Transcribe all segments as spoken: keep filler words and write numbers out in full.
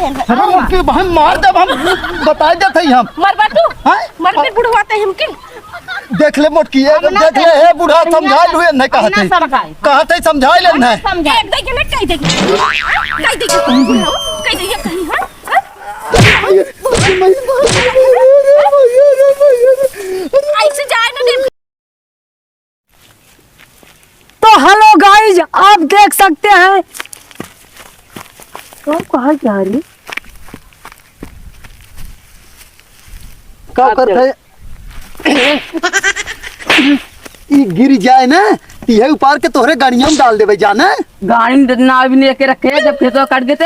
अरे मोटकी बहन, मार देब हम, बताइ देत हई हम। मरबा तू? हैं? मरबे बुढ़वा ते हमके। देख ले मोटकी, ये हम ना देख ले, हे बूढ़ा, बढ़िया समझाइ लू, ये नहीं कहत हम ना है। समझाई। कहत है, समझाइ ले हम ना नहीं। समझाई। एक दे के ना कहि दे। कहि दे के कहीं बुढ़वा, कहि दे के कहीं, हाँ? हाँ? ऐसे जाए ना दे। तो हेलो गाइज, आप देख सकते हैं, तो कहाँ जा रही? का आप करत चल। है? ई गिर जाए ना, तो यह उपार के तोहरे गाड़िया में डाल देबे जाना। गाड़ी में ना अभी नहीं के रखे, जब खेतवा काट देते,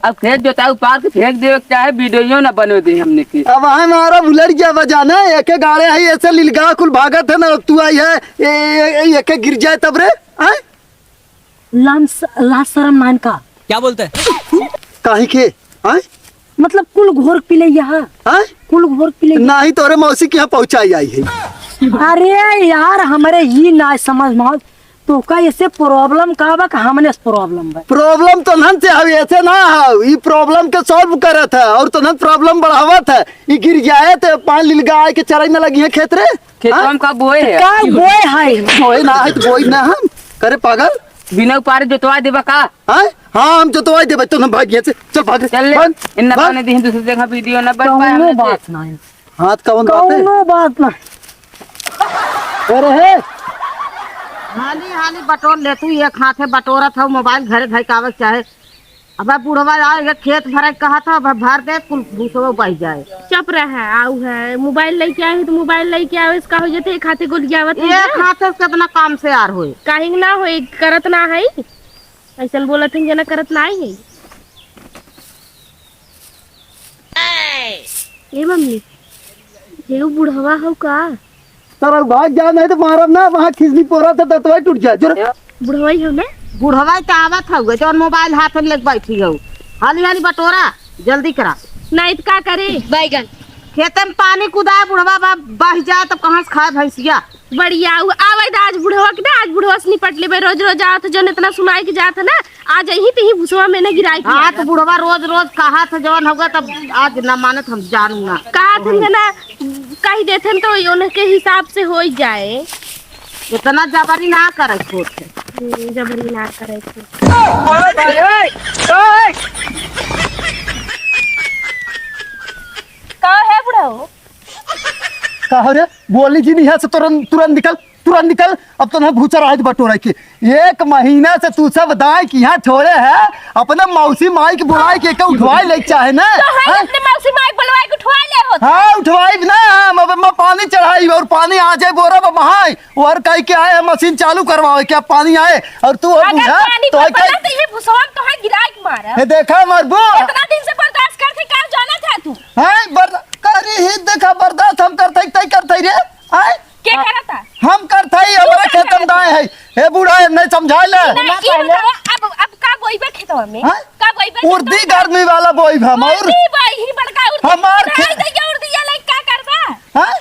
अब खेत जोताई उपार के फेंक देवे के चाहे, वीडियो ना बने दे हमने के। अब वहाँ मारा भुलर गया बा जाना, एके गाड़े है, ऐसे लिलगा कुल भागत है ना, तू आई है, ए, ए, ए, एके गिर जाए तब रे, आए? लाम स-, लाज शरम नान का। क्या बोलते हैं? काहे के? आए? मतलब कुल घोर पी ले यहाँ। आए? कुल घोर पी ले। नाही तोरे मौसी के यहाँ पहुँचाई आई है। अरे यार, हमरे ई ना समझ में आवत, तोका ऐसे प्रॉब्लम का बा कि हमने से प्रॉब्लम बा? प्रॉब्लम तोहन से हवे, ऐसे ना हव। ई प्रॉब्लम के सॉल्व करत है और तोहन प्रॉब्लम बढ़ावत है। ई गिर जाए तो पानी लिलगा आए के चराई में लगी है खेत रे। खेतवा हाँ? में का बोए है? का बोए है? बोए ना है तो बोई ना हम। करे पागल। बिना उपारे जोतवा देबा का? हाँ? हाँ, हम जोतवाई देबे, तो हम भाग यहाँ से। चल भाग रे। चल ले। भाग। इन्ना भाग। पानी दी दूसरी जगह वीडियो ना बन पाए कौनो हमने से। बात नहीं। हाथ कौन बात है? कौनो बात ना। अरे हे। हाली हाली बटोर ले तू, एक हाथे बटोरत हौ मोबाइल, घरे धइकावे के चाहे। अब बुढ़वा आए, ये खेत भरे के कहा था, अब भर दे, कुल भूसवा बह जाए। चुप रहे, आऊ है, मोबाइल लेके आई तो मोबाइल लेके आवे, इसका हो जाते, एक हाथे गोलियावत है एक ना। हाथे से कितना काम से आर होए। काहे ना होए, करत ना है, ऐसन बोलत है, जना करत ना है। ए मम्मी, ये उ बुढ़वा हौ का? सर, भाग जा, नहीं तो मारब ना, वहाँ खिसनी पोरा से दतवा टूट जाए। जो रे। बुढ़वा ही हौ ना? बुढ़वा ही तो आवत हौ, जौन मोबाइल हाथ में लेके बैठी हौ। हाली हाली बटोरा, जल्दी करा। नहीं तो का करे? बैगन। खेते में पानी कुदाए, बुढ़वा बा-, बह जाए, तब कहाँ से खाए भैंसिया? बढ़िया, उ आवे तो आज बुढ़वा के ना, आज बुढ़वा से निपट लेबे। रोज रोज आवत, जौन इतना सुनाई के जात है ना, आज यहीं ते ही भुसवा में ना गिराई के हाँ, मारा। तो बुढ़वा रोज रोज कहा था जवन होगा, तब आज ना मानत हम जानू ना। कहा था ना, कही देते हैं तो उनके हिसाब से हो ही जाए। इतना जबरी ना करे छोट है। हम्म, जबरी ना करे छोट। ओए भाई, ओए, ओए। का है बुढ़ऊ? का हो रे? बोली जी नहीं है से तुरंत, तुरंत निकल। तुरंत निकल, अब तो ना भूसा रहा है बटोरा के। एक महीना से तू सब दाई के यहाँ छोड़े है, अपने मौसी माई के बुलाए के, के उठवाए ले चाहे ना? तो है हैं? अपने मौसी माई के बुलवाए के उठवाए ले होत। हाँ, उठवाई ना हम, अब मैं पानी चढ़ाई और पानी आ जाए बोरा में बहाई, और कह के आए हैं मशीन चालू करवावे, क्या पानी आए? और तू अब अगर बुझा, पानी तो पर है पड़ा कहीं तो ये भुसवा तो है गिराए के मारा। हे देखा मरबू। इतना दिन से बर्दाश्त करते, का जाना था तू? हैं, बर-, करी ही देखा, बर्दाश्त हम करते, तय करते रे। हैं? के करता? हम करत हई, तू हमरा का खेतम करत दाए हई? है। हे बूढ़ा, एन्ने समझाए ले। ना, ई बतावा, अब, अब का बोइबे खेतवा में? हाँ? का बोइबे उर्दी खेतवा में? गर्मी वाला बोइब हम, और उर्दी बोई ही बड़का उर्दी। हमार खे- नहीं दैया उर्दी, ये लाइक का करबा? हाँ?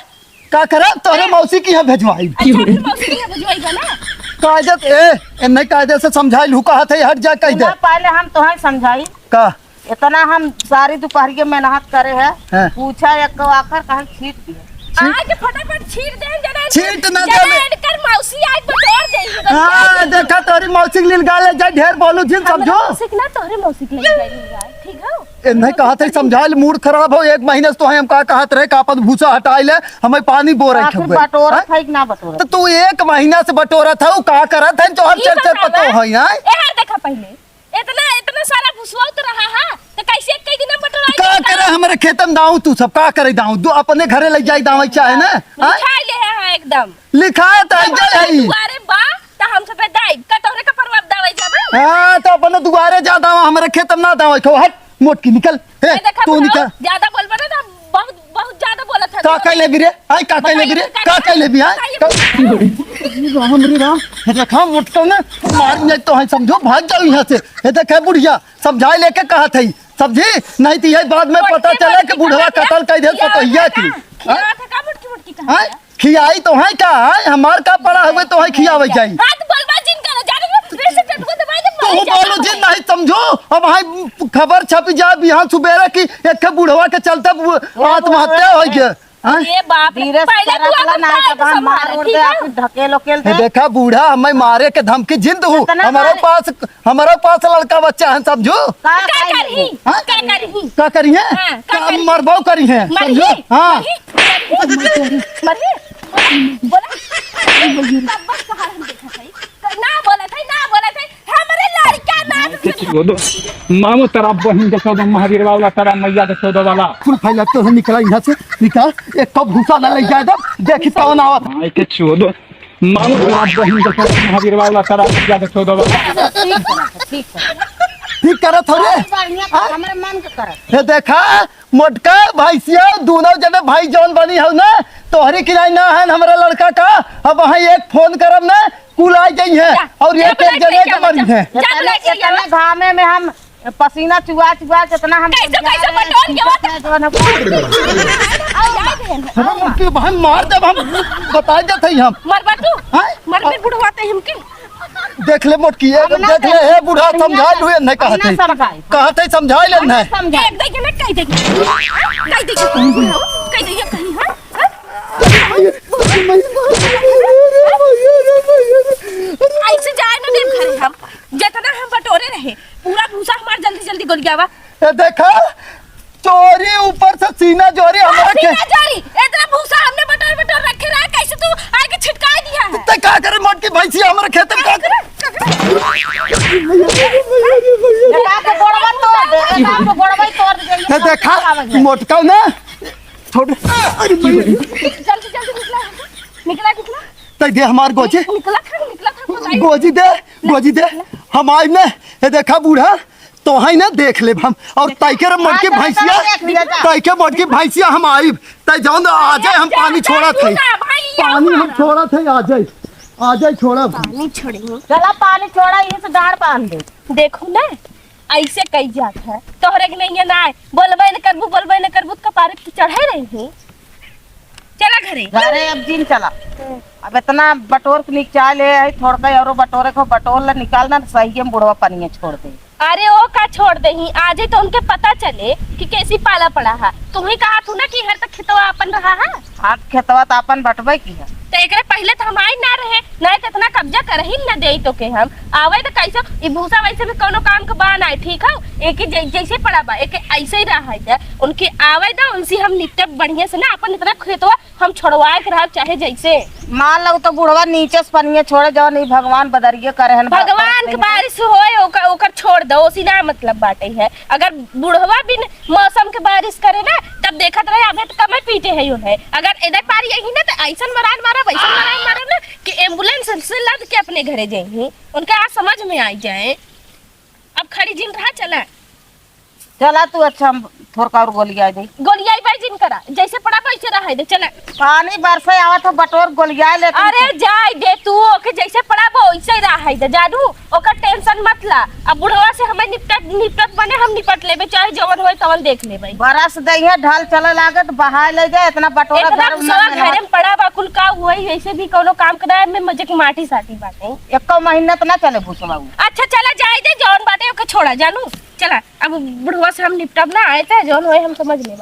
का करब? तोहरे हैं? मौसी की यहाँ भेजवाई। अच्छा, फिर मौसी की यहाँ भेजवाई का ना? काजत, ए, एन्ने कायदे से समझाई लू, कहत है, हट जा, कह दे। ना, पहले हम तोहे समझाई। का? इतना हम सारी दोपहरिया मेहनत करे है, हाँ। पूछा एक को आखिर कहीं छीट दिया। आके फटाफट छीट दे, जना छीट ना जना दे। एनकर मौसी आज बटोर दे। हाँ, देखा तोरी मौसी के लील गाले जाए, ढेर बोलू जिन हमरा समझो। मौसी के ना तोहरे मौसी के ले जाए लील गाल, ठीक हो? ए, नहीं कहत है, समझा ले, मूड खराब हो, एक महीने से तो हम का कहत रहे, का अपन भूसा हटाई ले, हमें पानी बोरे आखिर के हुए। बटोरत हाँ? है कि ना बटोरत? तो तू एक महीना से बटोरत है, का करत है, तोहर ई चर चर बतावा पतो ना। है, हाँ? ए, हर देखा पहले। इतना, इतना सारा भुसवा तो रहा है, तो कैसे कई दिन में बटोराई का देता? करे हमरे खेत में दाऊ तू सब, का करे दाऊ? दो अपने घरे ले जाई दाऊ, चाहे ना? हाँ? लिखाए ले है, हाँ, एकदम। लिखाए तो है, अपने जाए है। दुआरे बा, तो हम सब दाई, का तोहरे का परवा दावे जाबे? हाँ, तो अपने दुआरे जा दाऊ, हमरे खेत में ना दाऊ, खो, हट, मोटकी निकल, हे, ये देखा तू बुढ़ऊ, निकल। ज्यादा बोलबा ना तो बहुत, बहुत ज्यादा बोलत है। का कह लेबी रे? आई का कह लेबी रे? बताइए, का का कह लेबी, आई? बताइए। का-, अरे राम रे राम, हे देखा मोटका ना, मार नहीं तो है समझो, भाग जाओ यहाँ से। हे देखे बुढ़िया, समझाए लेके कहत है, समझी? नहीं तो यही बाद में पता चले कि बुढ़वा कतल कर दे पतोहिया की। खियावत है का? हाँ? खियावत है का मोटकी मोटकी कहा हाँ? है? खियाई तो है का है? हमार का पड़ा हुए तो है खियावे जाई। हाथ बलवा जिन करो, जाने में फिर से टटुआ दबाई दे। तू बोलो जी, नहीं समझो। अब भाई खबर छप जाए बिहान सुबेरे की एक ठे बुढ़वा के चलते बु-, आत्महत्या होइ गया। हाँ? ए बाप रे, धीरे से पहले तू चला, अपन अपना भाई के जबान मार संभाल, उड़ ठीक दे, है? आप ढकेल उकेल ए, दे। देखा बूढ़ा, हमें मारे के धमकी जिन दू। कितना हमारे मारे? पास, हमारे पास लड़का बच्चा है, समझो। का का करी? करही? हाँ? का करही? का करी है? हाँ, का का करी? मरबो करी है, मरही? समझो? हाँ। मरही? मरही? बोला? तब बस कहा हम देखा था। ना बोलत है, ना बोलत है, हमरे लड़का ना के चोदो। मामो तेरा बहिन के चोदो, महावीर वाला, तेरा मैया के चोदो वाला। कुल फैला तो निकला यहाँ से, निकाल। एक कप भूसा ना ले जाए दो, देखी कौन आवत। माई के चोदो। मामो तेरा बहिन के चोदो, महावीर वाला, तेरा मैया के चोदो वाला। ठीक करत है, ठीक करत। ठीक करत हो रे? बढ़िया करत, हमरे मन के करत। ये देखा, मोटका भैंसिया, दोनों जने भाई जौन बनी हौ ना, तोहरी किनाई ना है हमरा लड़का का। अब वहाँ एक फोन करब ना, कुल आ जाई है। जा, और जा एक, एक जने के मरी है। जा, बुला के इतना घामे में हम पसीना चुआ चुआ कितना हम कैसे, कैसे बटोर के होता? जौन हम अरे मोटकी भाई मार देब हम, बता देत है हम। मरबा तू? हाँ? मरबे बुढ़वा ते हमके। देख ले मोटकी, ये हम ना देख ले, हे बूढ़ा, समझाई लू, ये नहीं कहत है। समझाई। कहत है, समझाई ले, हम ना नहीं। समझाई। एक देखिए ना, कह देखिए। कह देखिए, कहीं बुढ़ा, कह देखिए, कहीं, हाँ? हाँ? ऐसे जाए ना देव घरे हम। जितना हम बटोरे रहे, पूरा भूसा हमार जल्दी, जल्दी गल गया बा। ए, देखा, चोरी ऊपर से सीना जोरी हमरा के। सीना जोरी, इतना भूसा हमने बटोर बटोर रखे रहा, कैसे तू आके छिटका दिया है? ते का करे मोटकी भैंसिया हमरा खेत में का करे? लगा के गोड़वा तोड़ दे, लगा के गोड़वा ही तोड़ दे। ए, देखा, मोटका ना, छोड़। अरे, जल्दी, जल्दी निकला, निकला, निकला। ते दे हमार गोजी। निकला था, निकला था, बताइए। गोजी दे, गोजी दे। हम आइब ना, ए, देखा बूढ़ा, तोहई ना देख लेब हम। और तैके रे मोटकी भैंसिया, तैके मोटकी भैंसिया हम आइब। तै जौन आ जाए, हम पानी छोड़त है। पानी हम छोड़त है, आ जाए, आ जाए छोड़ब। पानी छोड़ेंगे। चला पानी छोड़ा, यहीं से डांड बांध दे। देखो ना, ऐसे कही जात है, तोहरे के नहीं है ना, बोलबे न करबू, बोलबे न करबू, तो कपारे पे चढ़े रही। चला घरे। घरे अब जिन चला। अब इतना बटोर के निकाल ले आई, थोड़का औरो बटोरे को बटोर ला निकाल ना, सही में बुढ़वा पनिया छोड़ दे। अरे ओ का छोड़ देही, आज ही तो उनके पता चले कि कैसी पाला पड़ा है। तुम ही कहा थू ना कि हर तक खेतवा अपन रहा है। हाँ, खेतवा तो अपन बटबे की है। तो एकरे पहले तो हम आई ना रहे, नहीं तो इतना कब्जा करही न देई तो के हम। आवे तो कैसे, ई भूसा वैसे भी कोनो काम के बा ना, ठीक है? एक ही जै-, जैसे पड़ा बा, एक ऐसे ही रहा है। उनके आवे दो, उनसे हम निपटब बढ़िया से ना, अपन इतना खेतवा हम छोड़वाए के रहब चाहे जैसे। मान लो तो बुढ़वा नीचे से पनिया छोड़े, जवन ई भगवान बदरिये करे हन, भगवान के बारिश होए, ओकर, ओकर छोड़ दो, ओसी ना मतलब बाटे है। अगर बुढ़वा बिन मौसम के बारिश करे ना, तब देखत रहे, अबे तो कमे पीटे है उन्हें। अगर इधर पारी यही ना, तो ऐसन मरान मारा, वैसन मरान मारा ना कि एम्बुलेंस से लद के अपने घरे जाइए, उनका आज समझ में आई जाए। अब खड़ी जिन रहा, चला। चला तू, अच्छा, हम थोड़का और गोलियाई दे। गोलियाई भाई जिन करा, जैसे पड़ा वैसे रहे दे, चला। पानी बरसे आवत हो, बटोर गोलियाई ले तू। अरे जाए दे तू, ओके जैसे पड़ा वो वैसे ही रहे दे, जानू, ओकर टेंशन मत ला। अब बुढ़वा से हमें निपटत, निपटत बने, हम निपट लेबे, चाहे जवन होए तवन देख लेबे। बरस दे है, ढल चले लागत, बहाए ले जाए, इतना बटोरा इतना घर में भूसवा ना घरे में पड़ा बा, कुल का हुई, वैसे भी कोनो काम कराए में मजे के माटी साटी बाटे। एको महीना तो ना चले भूसवा उ। अच्छा चला जाए दे, जवन बाटे ओके छोड़ा, जानू, चला। अब बुढ़वा से हम निपटब ना, आए थे, जौन होए हम समझ लेबा।